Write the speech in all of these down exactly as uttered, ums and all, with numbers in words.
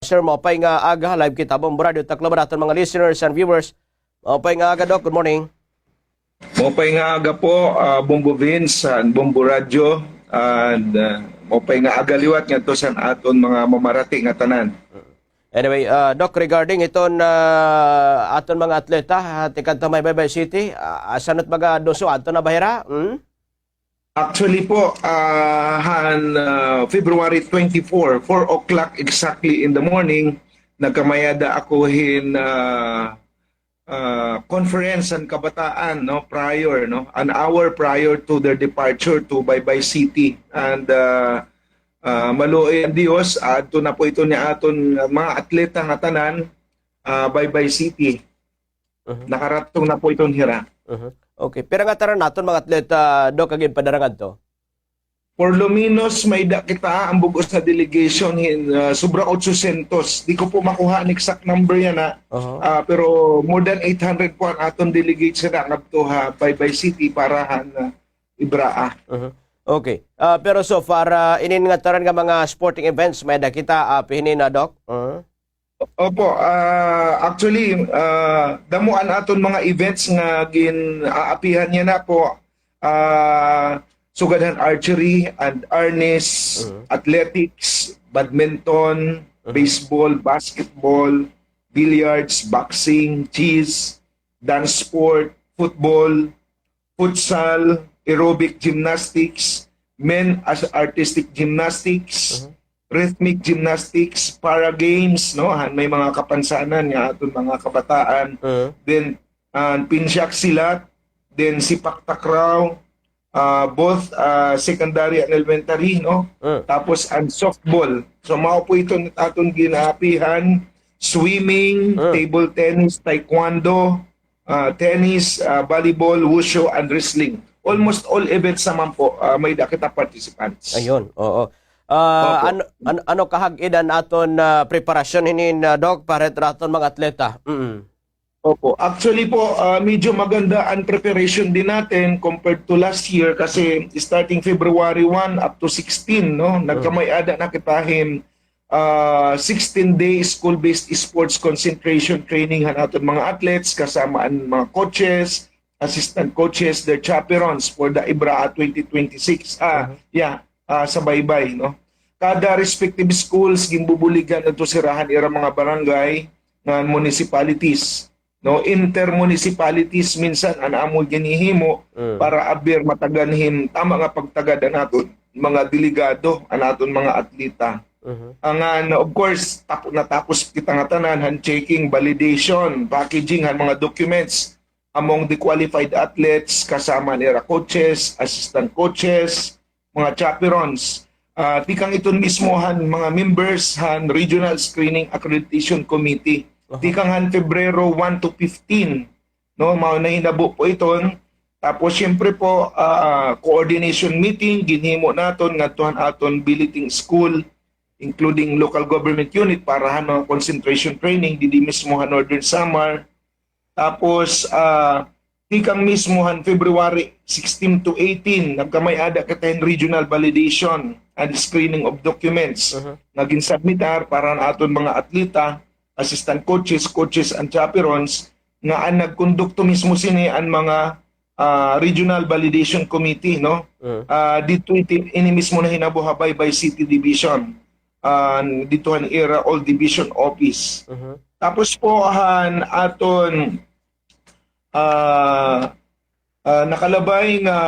Sir, maupay nga aga, live kita, Bombo Radio Tacloban, aton mga listeners and viewers. Maupay nga aga, Doc. Good morning. Maupay nga aga po, ah, Bombo Vince and Bombo Radio, and, ah, maupay nga aga liwat ngadto sa aton mga mamarati nga tanan. Anyway, ah, Doc, regarding iton, ah, aton mga atleta, ah, tikadto ha may Baybay City, ah, asya na it mga duso, adto na ba hira? Hmm? Actually po, ah, han, ah, February twenty-four, four o'clock exactly in the morning, nagkamay-ada ako hin, ah, ah, conference han kabataan, no, prior, no, an hour prior to their departure to Baybay City. And, ah, ah, maluoy an Dios, adto na po iton nga aton mga atleta nga tanan, ah, Baybay City. Mhm. Nakaratung na po iton hira. Mhm. Okay. Pira ngatanan an aton mga atleta, Doc, nga ginpadara ngadto? Por lo menos, may-ada kita an bug-os nga delegation hin, ah, sobra otsosyentos. Di ko po makuha an exact number yana, Aha. ah, pero more than eight hundred po an aton delegates yana ngadto ha Baybay City para han, ah, IBRAA. Mhm. Okay. Ah, pero so far, ah, inin ngatanan nga mga sporting events, may-ada kita, ah, apihi hini, Doc? Mhm. Opo, ah, actually, ah, damo an aton mga events nga gin-aapihan yana po, ah, sugad han archery and harness, Mhm. athletics, badminton, Mhm. baseball, basketball, billiards, boxing, chess, dance sport, football, futsal, aerobic gymnastics, men as artistic gymnastics, Mhm. rhythmic gymnastics, para games, no? Han may mga kapansanan nga aton mga kabataan. Mhm. Then, ah, pencak silat, then sepak takraw, ah, both, ah, secondary and elementary, no? Mhm. Tapos an softball. So, mao po iton aton ginaapihan, swimming, Mhm. table tennis, taekwondo, ah, tennis, ah, volleyball, wushu, and wrestling. Almost all events naman po, ah, may-ada kita participants. Ayun, oo. Ah, Opo. ano, ano, ano kahag-id an aton, ah, preparasyon hinin, ah, Doc, para hit aton mga atleta? Mm. Opo. Actually po, ah, medyo maganda an preparation din natin compared to last year kasi starting February one up to sixteen, no? Mm. Nagkamay-ada na kita hin ah, sixteen-day school-based sports concentration training han aton mga athletes, kasama an mga coaches, assistant coaches, their chaperones for the IBRAA twenty twenty-six. Ah, Mhm. yeah, ah, sa Baybay, no? Kada respective schools, ginbubuligan adto sira han ira mga barangay ngan municipalities, no, inter-municipalities minsan an amo ginhihimo Mm. para aber matagan hin tama nga pagtagad an aton mga delegado, an aton mga atleta. Mhm. Ngan, of course, tap-, natapos kita ngatanan han checking, validation, packaging han mga documents among the qualified athletes, kasama an ira coaches, assistant coaches, mga chaperones. Ah, tikang iton mismo han mga members han Regional Screening Accreditation Committee. Aha. Tikang han Febrero one to fifteen, no? Mao nahinabo po iton. Tapos, siyempre po, ah, coordination meeting, ginhimo naton ngadto han aton billeting school, including local government unit para han mga concentration training, didi mismo han Northern Samar. Tapos, ah, tikang mismo han February sixteen to eighteen, nagkamay-ada kita hin regional validation and screening of documents Mhm. nga ginsubmitar para han aton mga atleta, assistant coaches, coaches and chaperones, nga an nagkondukto mismo sini an mga, ah, regional validation committee, no? Mm. Ah, didto iti-, ini mismo nahinabo ha Baybay City Division, ah, didto han ira all division office. Mhm. Tapos po han aton, ah, ah, nakalabay nga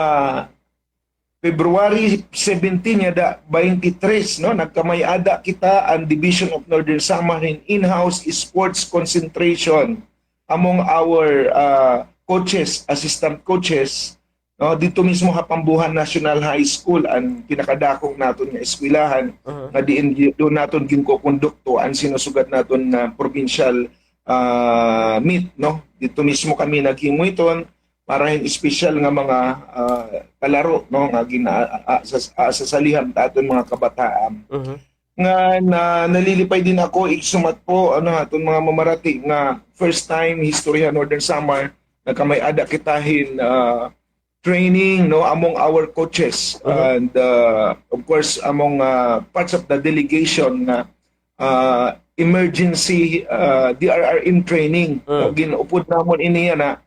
February seventeen ngada twenty-three, no, nagkamay-ada kita an Division of Northern Samar hin in-house sports concentration among our, ah, coaches, assistant coaches, no, didto mismo ha Pambuhan National High School, an pinakadako naton nga eskwelahan, Mhm. nga diin gi-, doon naton ginkokondukto an sinusugat naton nga provincial, ah, meet, no. Didto mismo kami naghimo iton para hin espesyal nga mga, ah, kalaro, no, nga gina-, a-, a-, sas-, a-, sasalihan ta aton mga kabataan. Mhm. Nga na, nalilipay din ako, igsumat po, ano, aton mga mamarati nga first time history ha Northern Samar, nagkamay-ada kita hin, ah, training, no, among our coaches Mhm. and, ah, of course, among, ah, parts of the delegation nga, ah, emergency, ah, D R R M training. Mm. No, gin-upod namon ini yana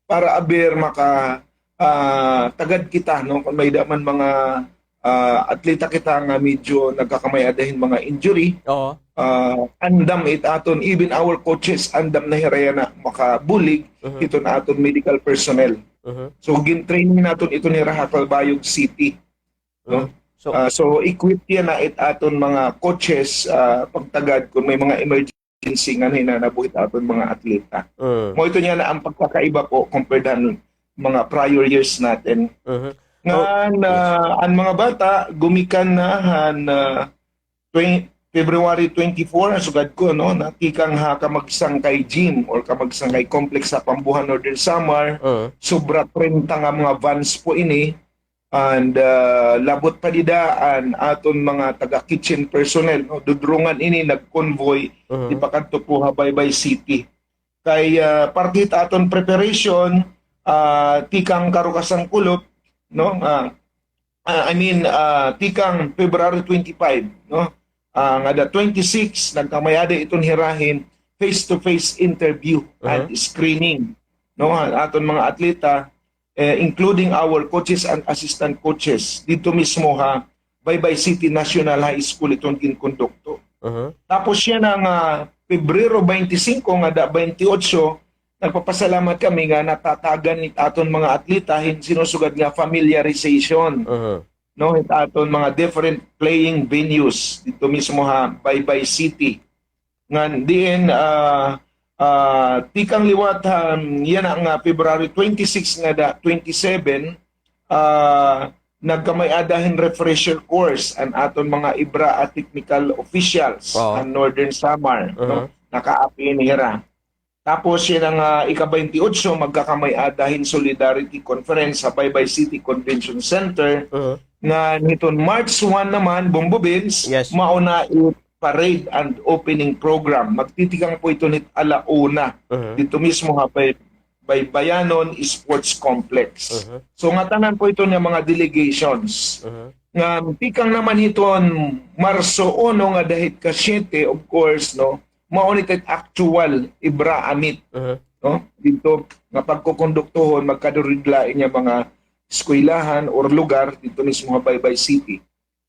para aber maka, ah, tagad kita, no, kon may-ada man mga, ah, atleta kita nga medyo nagkakamay-ada hin mga injury. Oo. Ah, andam it aton, even our coaches, andam na hira yana makabulig hiton aton medical personnel. Mhm. So, gin-training naton iton hira ha Calbayog City. No? Mm. So, ah, so equipped yana it aton mga coaches, ah, pagtagad kon may mga emergency nga hinanabo hit aton mga atleta. Mm. Mao iton yana an pagkakaiba po compared han mga prior years natin. Mhm. Ngan, oh, yes, ah, an mga bata, gumikan na han, ah, twen-, February twenty-four, nasugad ko, no, na tikang ha Kamagsangkay Gym or Kamagsangkay Complex ha Pambuhan, Northern Samar. Mm. Sobra treinta nga mga vans po ini. And, ah, labot pa dida an aton mga taga-kitchen personnel, no? Dudurungan ini, nag-convoy, mhm, tipakadto po ha Baybay City. Kay, ah, parte hit aton preparation, ah, tikang karukasan kulop, no? Ah, ah, I mean, ah, tikang February twenty-five, no? Ah, ngada twenty-six, nagkamay-ada iton hira hin face-to-face interview and, mhm, screening, no? An aton mga atleta, eh, including our coaches and assistant coaches, didto mismo ha Baybay City National High School iton ginkondukto. Mhm. Tapos yana nga Pebrero twenty-five ngada twenty-eight, nagpapasalamat kami nga natatagan it aton mga atleta hin sinusugad nga familiarization, mhm, no, hit aton mga different playing venues didto mismo ha Baybay City. Ngan diin, ah, ah, tikang liwat ha, yana nga February twenty-six ngada twenty-seven, ah, nagkamay-ada hin refresher course an aton mga IBRA technical officials, oo, han Northern Samar, no? Mhm. Nakaapi ini hira. Tapos yana nga ika-twenty-eight, magkakamay-ada hin Solidarity Conference ha Baybay City Convention Center. Mhm. Ngan hiton March one naman, Bombo Vince, yes, mao na it parade and opening program. Magtitikang po iton hit ala una. Mhm. Didto mismo ha Bay-, Baybayanon Sports Complex. Mhm. So, ngatanan po iton nga mga delegations. Mhm. Ngan tikang naman hiton Marso uno ngada hit ka-siyete, of course, no, mao ni it actual IBRA meet, mhm, no? Didto nga pagkukonduktohon, magkadto dida la ini mga eskwelahan or lugar didto mismo ha Baybay City.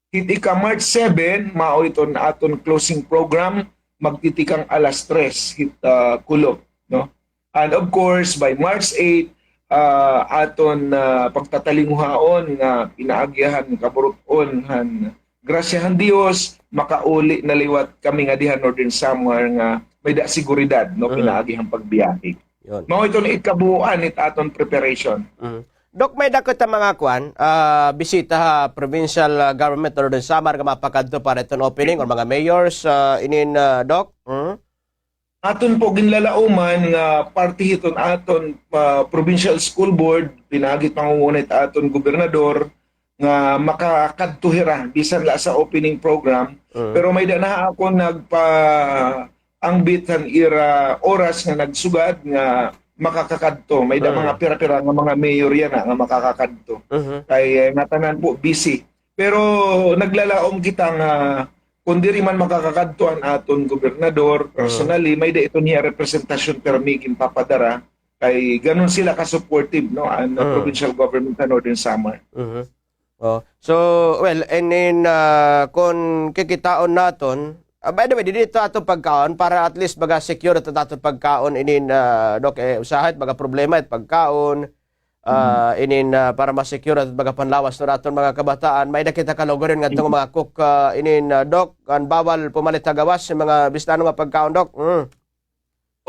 Hit ika-March seven, mao iton aton closing program, magtitikang alas tres hit, ah, kulop, no? And of course, by March eight, ah, aton, ah, pagtatalinguhaon nga pinaagi han kaburut-on han grasya han Dios, makauli na liwat kami ngadi ha Northern Samar nga may-ada seguridad, no, mm, pinaagi han pagbiyahe. Yun. Mao iton ikabuoan it aton preparation. Mm. Doc, may-ada kita mga kuan, ah, bisita ha provincial, ah, government ha Northern Samar nga mapakadto para iton opening or mga mayors, ah, inin, ah, Doc? Mm? Aton po ginlalauman nga parte hiton aton, ah, provincial school board, pinaagi hit pangunguna hit aton gobernador, nga makakadto hira bisan la sa opening program. Mm. Pero may-ada na ha akon nagpaangbit han ira oras nga nagsugad nga makakakadto. May-ada, mm, mga pira-pira nga mga mayor yana nga makakakadto. Mhm. Kay, eh, ngatanan po busy. Pero naglalaom kita nga kon diri man makakakadto an aton gobernador, mm, personally, may-ada iton hiya representasyon pirmi ginpapadara, kay ganun sila ka-supportive, no, an, mm, provincial government sa Northern Samar. Mhm. Oh. So, well, and in, ah, kon kikitaon naton, ah, by the way, didi ito aton pagkaon para at least baga secure ito aton pagkaon inin, ah, Doc, eh, usahay it baga problema it pagkaon, ah, inin, ah, para ma-secure it baga panlawas na aton mga kabataan. May-ada kita kalugaringon ngadto nga mga cook, ah, inin, ah, Doc, an bawal pumalit ha gawas hin mga bisan ano nga pagkaon, Doc. Mm.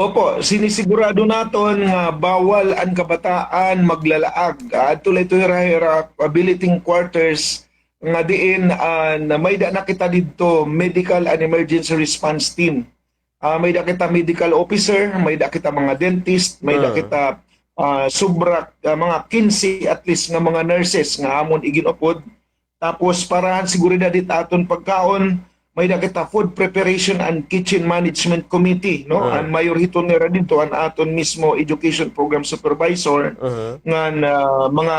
Opo, sinisigurado naton nga bawal an kabataan maglalaag. Adto la ito hira ha ira, ah, billeting quarters nga diin, ah, na may-ada na kita didto medical and emergency response team. Ah, may-ada kita medical officer, may-ada kita mga dentist, may-ada, mm, kita, ah, sobra, ah, mga kinse at least nga mga nurses nga amon igin-upod. Tapos para han seguridad hit aton pagkaon, may-ada kita Food Preparation and Kitchen Management Committee, no? Mm. An mayor hiton nira didto, an aton mismo Education Program Supervisor, mhm, ngan, ah, mga,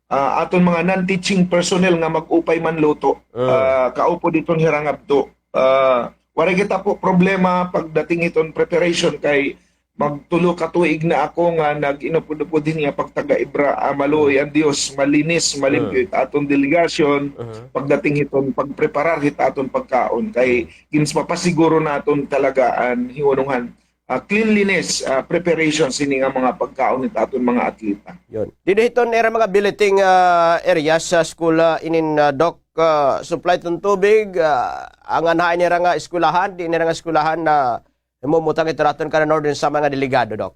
ah, aton mga non-teaching personnel nga mag-upay manluto. Mm. Ah, kaupod hiton hira ngadto. Ah, Waray kita po problema pagdating hiton preparation kay magtulo ka tuig na ako nga nag-inupod-upod hini nga pagtaga-ibra. Ah, maluoy an Dios, malinis, malimpyo it aton delegasyon pagdating hiton pagpreparar hit aton pagkaon. Kay ginpapasiguro naton talaga an hiunong han, ah, cleanliness, ah, preparation sini nga mga pagkaon hit aton mga atleta. Yun. Didi hiton ira mga billeting, ah, areas sa school, ah, inin, ah, Doc, ah, supply ton tubig, ah, angan ha ira nga eskwelahan, di ira nga eskwelahan na himumutang ito naton kan Northern Samar nga delegado, Doc.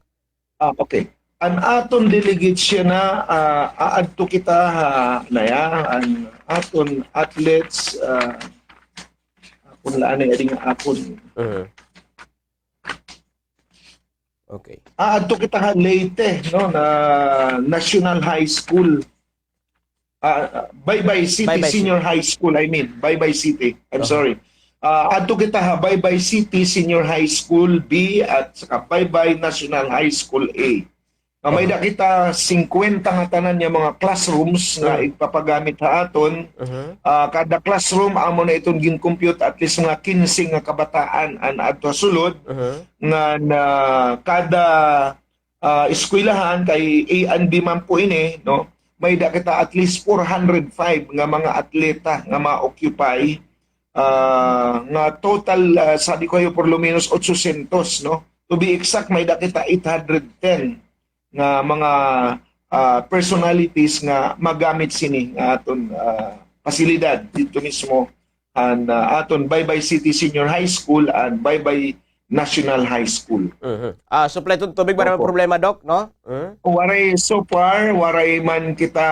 Ah, okay. An aton delegates yana, ah, aadto kita ha, naya, an aton athletes, ah, akon la anay adi nga akon. Mhm. Okay. Aadto kita ha Leyte, no, na National High School. Ah, Baybay City Baybay City. Senior High School, I mean, Baybay City. I'm Uh-huh. sorry. Ah, adto kita ha Baybay City Senior High School B at saka Baybay National High School A. Nga may Uh-huh. da kita singkwenta nga tanan nga mga classrooms nga Uh-huh. igpapagamit ha aton. Uh-huh. Ah, kada classroom, amo na iton gin-compute at least mga kinse nga kabataan an adto ha sulod Uh-huh. nga na kada ah, eskwelahan, kay A and B man po ini, no? May da kita at least four hundred five nga mga atleta nga ma-occupy, ah, nga total, ah, sabi ko iyo, por lo menos otsosyentos, no? To be exact, may da kita eight hundred ten nga mga, ah, personalities nga magamit sini nga aton, ah, pasilidad dito mismo an, ah, aton Baybay City Senior High School and Baybay National High School. Mhm. Ah, supply ton tubig, waray man Opo. problema, Doc, no? Mhm. Waray so far, waray man kita,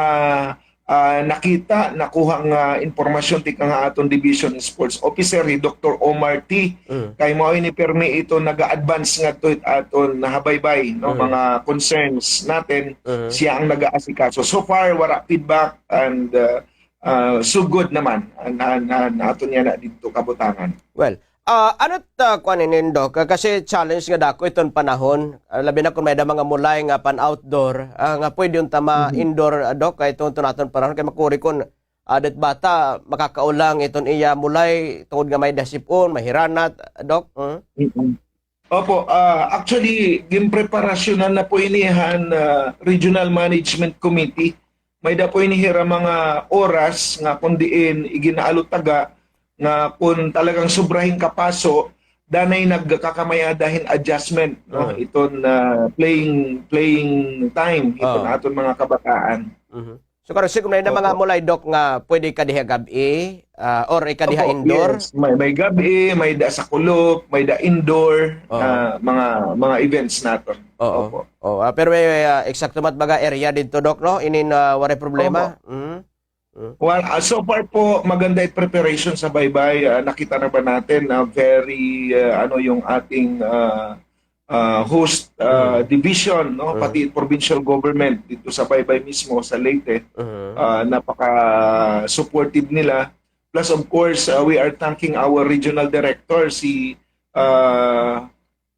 ah, nakita, nakuha nga impormasyon tikang ha aton Division Sports Officer, hi Doktor Omar T. Mhm. Kay mao ini pirmi ito naga-advance ngadto hit aton nahabaybay, no, Mhm. mga concerns natin, Mhm. siya ang nag-aasikaso. So far, wara feedback and, ah, ah, sugod naman an, an, an aton yana didto kabutangan. Well, ah, ano ta kuan inin, Doc? Ka-, kasi challenge nga dako iton panahon, ah, labi na kon may-ada mga mulay nga pan-outdoor, ah, nga pwede unta ma-indoor, ah, Doc, kay tungod iton aton panahon, kay makuri kon, ah, dida it bata, makakaulang iton iya mulay, tungod nga may-ada sipon, mahiranat, Doc, hmm? Mm-mm. Opo, ah, actually, ginpreparasyonan na po ini han, ah, Regional Management Committee. May-ada po ini hira mga oras nga kon diin iginaalutaga nga kon talagang sobra hin kapaso, danay nagkakamay-ada hin adjustment, no? Ah. Iton, ah, playing, playing time, iton Ah. aton mga kabataan. Mhm. So, karon siguro may-ada mga Opo. mulay, Doc, nga pwede ikadiha gab-i, ah, or ikadiha Opo, indoor? yes. May, may gab-i, may-ada sa kulop, may-ada indoor, Oo. ah, mga, mga events naton. Oo. Opo. Oo, ah, pero may, ah, eksakto man it mga area didto, Doc, no? Inin, ah, waray problema? Opo. Mm. Mm. Well, ah, so far po, maganda it preparation sa Baybay. Ah, nakita na ba natin na very, ah, ano, yung ating, ah, ah, host, ah, Mm. division, no? Mm. Pati provincial government dito sa Baybay mismo, sa Leyte, Mhm. ah, napaka-supportive nila. Plus, of course, ah, we are thanking our regional director, si, ah,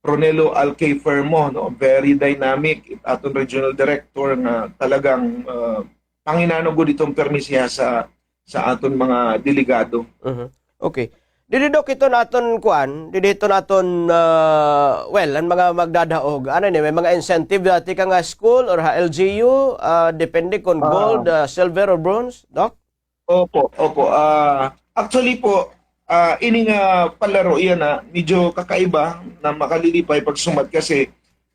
Ronelo Alcay Fermo, no? Very dynamic, it aton regional director nga talagang, ah, panginano gud iton permi siya sa, sa aton mga delegado. Mhm. Okay. Didi, Doc, iton aton kuan, didi iton aton, ah, well, an mga magdadaog, ano ini, may mga incentive dati ka nga school or ha L G U, ah, depende kon Ah. gold, ah, silver or bronze, Doc? Opo, opo. Ah, actually po, ah, ini nga palaro yana, medyo kakaiba na makalilipay pagsumat kasi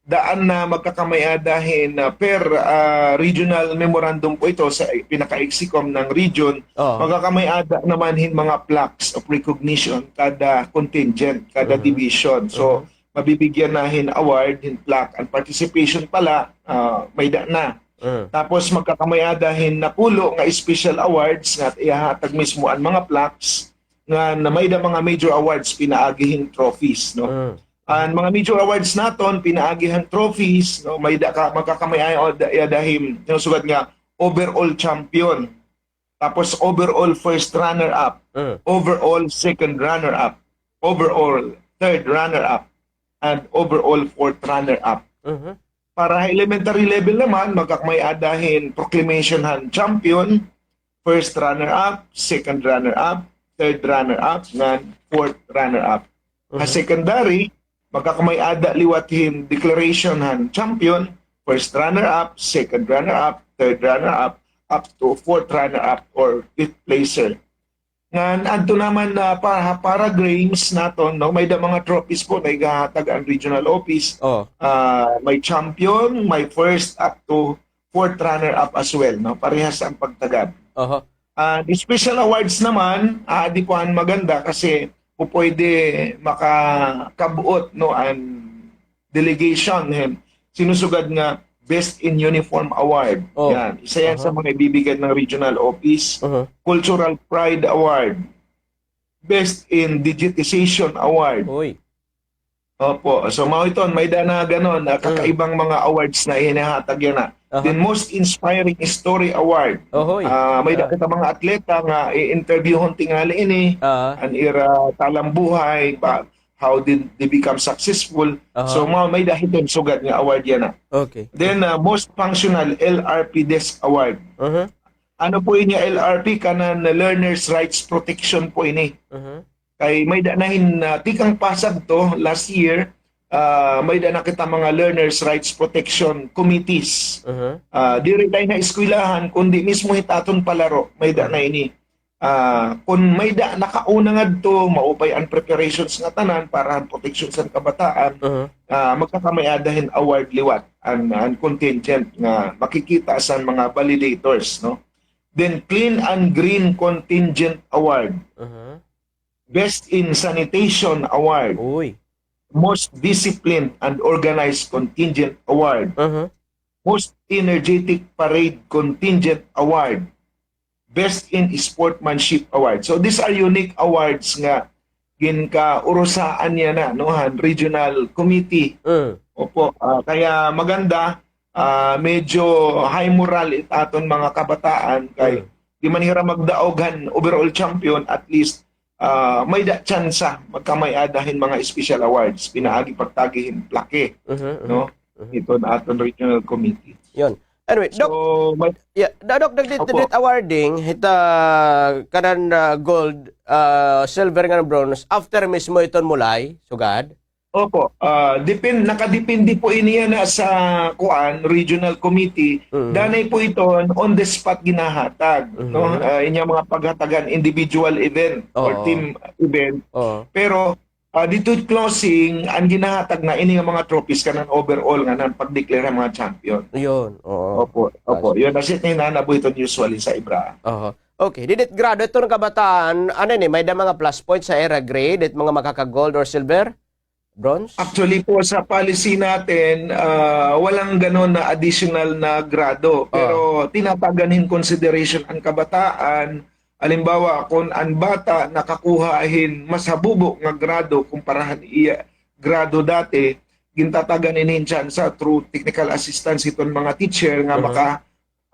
daan na magkakamay-ada hin, ah, per, ah, regional memorandum po ito sa pinaka-execom ng region. Oo. Magkakamay-ada naman hin mga plaques of recognition kada contingent, kada Mhm. division. So, Mhm. mabibigyan na hin award, hin plaque, an participation pala, ah, may-ada na. Mm. Tapos magkakamay-ada hin napulo nga special awards nga ihahatag mismo an mga plaques nga na may-ada mga major awards pinaagi hin trophies, no? Mm. An mga major awards naton pinaagi han trophies, no? May-ada ka, magkakamay-ada hin, yung sugad nga overall champion. Tapos overall first runner-up, Mm. overall second runner-up, overall third runner-up, and overall fourth runner-up. Mhm. Para ha elementary level naman, magkakamay-ada hin proclamation han champion, first runner-up, second runner-up, third runner-up, ngan fourth runner-up. Ha secondary, magkakamay-ada liwat hin declaration han champion, first runner-up, second runner-up, third runner-up, up to fourth runner-up or fifth placer. Ngan adto naman na pa, para games naton, no, may-ada mga trophies po na igahatag an regional office. Ah, may champion, may first up to fourth runner-up as well, no? Parehas an pagtagad. An special awards naman, ah, di po an maganda kasi pupwede makakab-ot, no, an delegation, eh, sinusugad nga Best in Uniform Award. Yan. Isa yan sa mga ibibigay ng regional office. Cultural Pride Award. Best in Digitization Award. Opo. So, mao iton, may-ada na ganon, ah, kakaibang mga awards na hinahatag yana. Then, Most Inspiring Story Award. Ah, may-ada kita mga atleta nga i-interviewhon tingali ini, an ira talambuhay, pa, how did they become successful. So, mao, may-ada hiton sugad nga award yana. Then, ah, Most Functional L R P Desk Award. Ano po ini nga L R P? Kanan Learners Rights Protection po ini. Kay may-ada na hin, ah, tikang PASAG to last year, ah, may-ada na kita mga learners' rights protection committees. Ah, diri la hin ha eskwelahan, kundi mismo hit aton palaro, may-ada na ini. Ah, kon may-ada nakauna ngadto, maupay an preparations nga tanan para han proteksyon san kabataan, ah, magkakamay-ada hin award liwat an, an contingent nga makikita san mga validators, no? Then, Clean and Green Contingent Award. Best in Sanitation Award, Most Disciplined and Organized Contingent Award, Most Energetic Parade Contingent Award, Best in Sportsmanship Award. So, these are unique awards nga ginkaurusahan yana, no, han regional committee. Opo, ah, kaya maganda, ah, medyo high moral it aton mga kabataan kay di man hira magdaog han overall champion, at least ah, may-ada tsansa magkamay-ada hin mga special awards, pinaagi pagtagi hin plaque, no? Iton aton regional committee. Yun. Anyway, Doc, yeah, Doc, nagdidit awarding hita kanan, ah, gold, ah, silver ngan bronze after mismo iton mulay, sugad? Opo, ah, depend, nakadepende po ini yana sa kuan, regional committee. Danay po iton on the spot ginahatag, no? Ah, inyang mga paghatagan, individual event or team event. Pero, ah, didto closing, an ginahatag na ini nga mga trophies kanan overall nga nan pag-declare han mga champion. Yun, oo. Opo, opo. Yun, as it hinanabo iton usually sa Ibra. Okay, didit grado iton kabataan, ano ini, may-ada mga plus points sa ira grade, it mga makaka-gold or silver? Bronze? Actually po, sa policy natin, ah, walang ganon na additional na grado. Pero tinatagan hin consideration an kabataan. Halimbawa, kon an bata nakakuha hin mas habubo nga grado kumpara han iya grado dati, gintatagan ini hin tsansa through technical assistance hiton mga teacher nga maka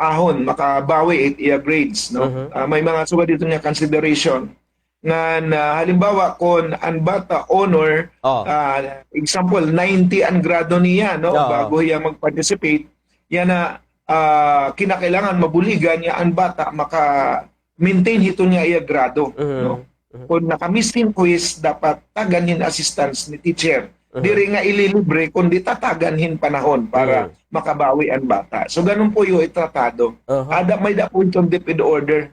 ahon, makabawi it iya grades, no? Ah, may mga sugad didto nga consideration. Ngan, ah, halimbawa, kon an bata honor, ah, example, ninety an grado niya, no? Bago hiya mag-participate, yana, ah, kinakailangan mabuligan nga an bata maka-maintain hiton nga iya grado, no? Kon naka-miss hin quiz, dapat tagan hin assistance ni teacher. Diri nga ililibre, kundi tatagan hin panahon para makabawi an bata. So, ganun po yung itratado. Ada, may-ada po itong DepEd order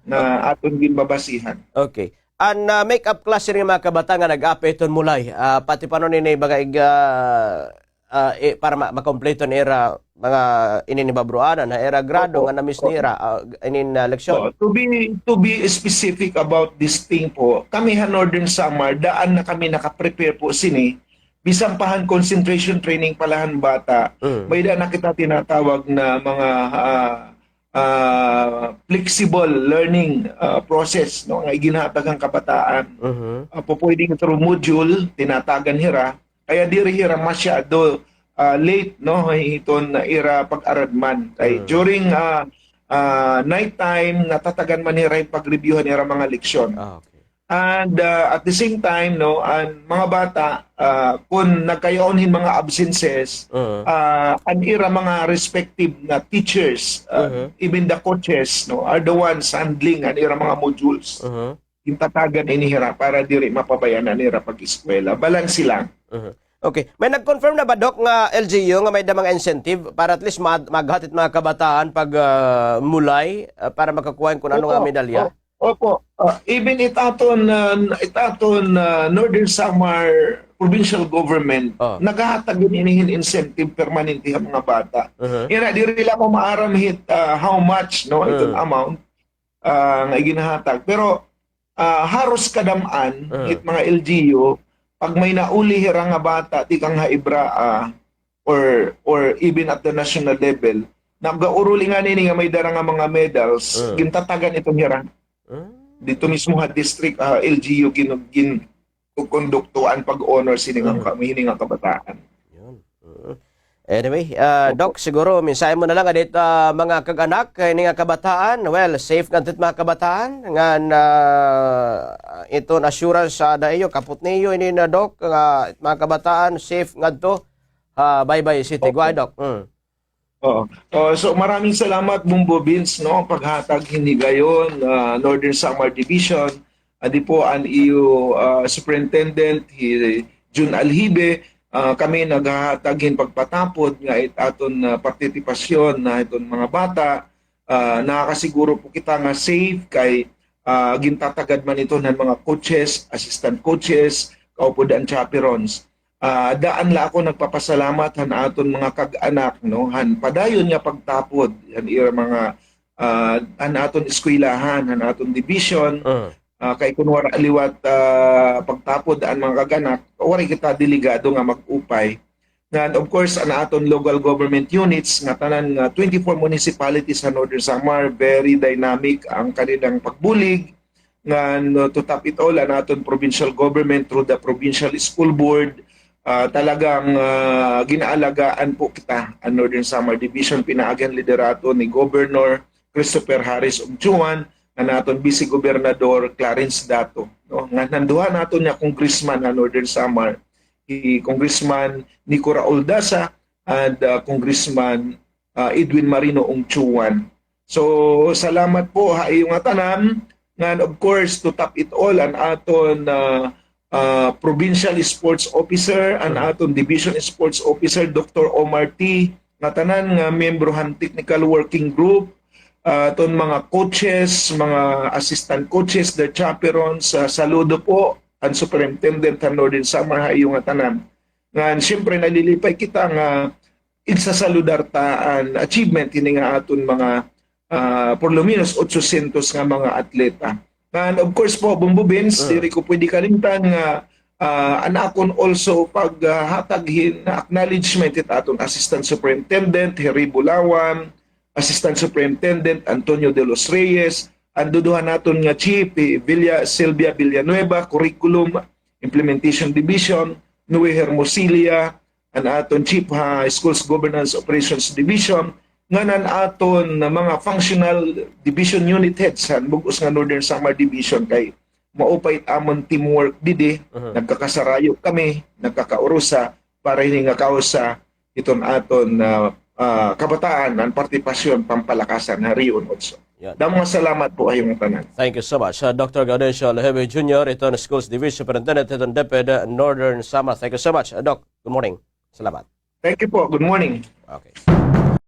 na aton ginbabasihan. Okay. An, ah, make-up class nga mga kabataan nga nag-apay iton mulay, ah, pati pa nun ini baga ig-, ah, ah, eh, para ma-, makompleto nira mga inin hibabruanan ha ira grado nga na-miss nira, ah, inin, ah, leksyon. Oo, to be, to be specific about this thing po, kami ha Northern Samar, daan na kami naka-prepare po sini, bisan pa han concentration training pa la han bata, may-ada na kita tinatawag na mga, ah, ah, flexible learning, ah, process, no, nga iginhatag han kabataan. Ah, pupwedeng through module, tinatagan hira, kaya diri hira masyado, ah, late, no, hiton ira pag-aradman. Kay during, ah, ah, night time, natatagan man hira hin pag-review han ira mga leksyon. Ah, okay. And, ah, at the same time, no, an mga bata, ah, kon nagkayaon hin mga absences, ah, an ira mga respective na teachers, ah, even the coaches, no, are the ones handling an ira mga modules. gintatagan ini hira para diri mapabayaan an ira pag-eskwela. Balanse lang. Mhm. Okay. May nag-confirm na ba, Doc, nga L G U nga may da mga incentive para at least ma-, maghatag hit mga kabataan pag, ah, mulay, ah, para makakuha hin kun ano nga medalya? Opo. Ah, even it aton, ah, it aton, ah, Northern Samar provincial government, naghahatag gud ini hin incentive permanente ha mga bata. Ira, diri la ko maaram hit, ah, how much, no, iton amount, ah, nga iginahatag. Pero, ah, haros kadam-an hit mga L G U, pag may nauli hira nga bata tikang ha Ibraa, or, or even at the national level, nagauruli ngani ini nga may dara nga mga medals, gintatagan iton hira. Didto mismo ha district, ah, L G U gin-, gin-, konduktoan pag-honor sini nga ka-, hini nga kabataan. Yun. Anyway, ah, Doc, siguro mensahe mo na lang ngadto ha mga kag-anak, kay ini nga kabataan, well, safe ngadto it mga kabataan, ngan, ah, iton assurance sa ada iyo, kapot niyo ini na, Doc, nga mga kabataan safe ngadto ha Baybay City. Opo. Go ahead, Doc. Mm. Oo. Oh, so, maraming salamat, Bombo Vince, no, paghatag hin higayon, ah, Northern Samar Division. Adi po an iyo, ah, superintendent, hi Jun Aljibe. Ah, kami naghahatag hin pagpatapod nga it aton, ah, partisipasyon na iton mga bata. Ah, nakakasiguro po kita nga safe kay, ah, gintatagad man ito han mga coaches, assistant coaches, kaupod an chaperones. Ah, daan la ako nagpapasalamat han aton mga kag-anak, no, han padayon nga pagtapod han ira mga, ah, han aton eskwelahan, han aton division. Ah, kay kun wara liwat, ah, pagtapod an mga kag-anak, waray kita delegado nga mag-upay. Ngan, of course, an aton local government units nga tanan nga twenty-four municipalities sa Northern Samar, very dynamic ang kanilang pagbulig. Ngan, uh, to top it all, an aton provincial government through the provincial school board, ah, talagang, ah, ginaalagaan po kita, an Northern Samar Division, pinaagi han liderato ni Governor Christopher Harris Ugjuan, an aton Vice Gobernador Clarence Dato, no? Ngan han duha naton nga congressman han Northern Samar, hi Congressman Nico Raul Daza and, ah, Congressman, ah, Edwin Marino Ungchuan. So, salamat po ha iyo nga tanan. Ngan, of course, to top it all, an aton, ah, ah, provincial sports officer, an aton division sports officer, Doctor Omar T, nga tanan nga miyembro han technical working group, ah, aton mga coaches, mga assistant coaches, the chaperones, ah, saludo po, an superintendent han Northern Samar ha iyo nga tanan. Ngan, siyempre, nalilipay kita nga igsasaludar ta an achievement hini nga aton mga, ah, por lo menos, otsosyentos nga mga atleta. And of course po, Bombo Vince, diri ko pwede kalimtan nga, ah, an akon also paghatag hin acknowledgement hit aton Assistant Superintendent, Harry Bulawan, Assistant Superintendent Antonio de los Reyes, an duduha naton nga chief, eh, Villa, Sylvia Villanueva, Curriculum Implementation Division, Noe Hermosilla, an aton chief ha Schools Governance Operations Division, ngan an aton mga functional division unit heads han bug-os nga Northern Samar Division, kay maupay it amon teamwork didi, nagkakasarayo kami, nagkakaurusa para hini nga kausa, iton aton, ah, ah, kabataan, an partipasyon pampalakasan ha Rehiyon Otso. Yan. Damo nga salamat po ha iyo nga tanan. Thank you so much. Uh, Doctor Gaudencio Aljibe Junior, iton Schools Division Superintendent hiton DepEd Northern Samar. Thank you so much. Uh, Doc, good morning. Salamat. Thank you po. Good morning. Okay.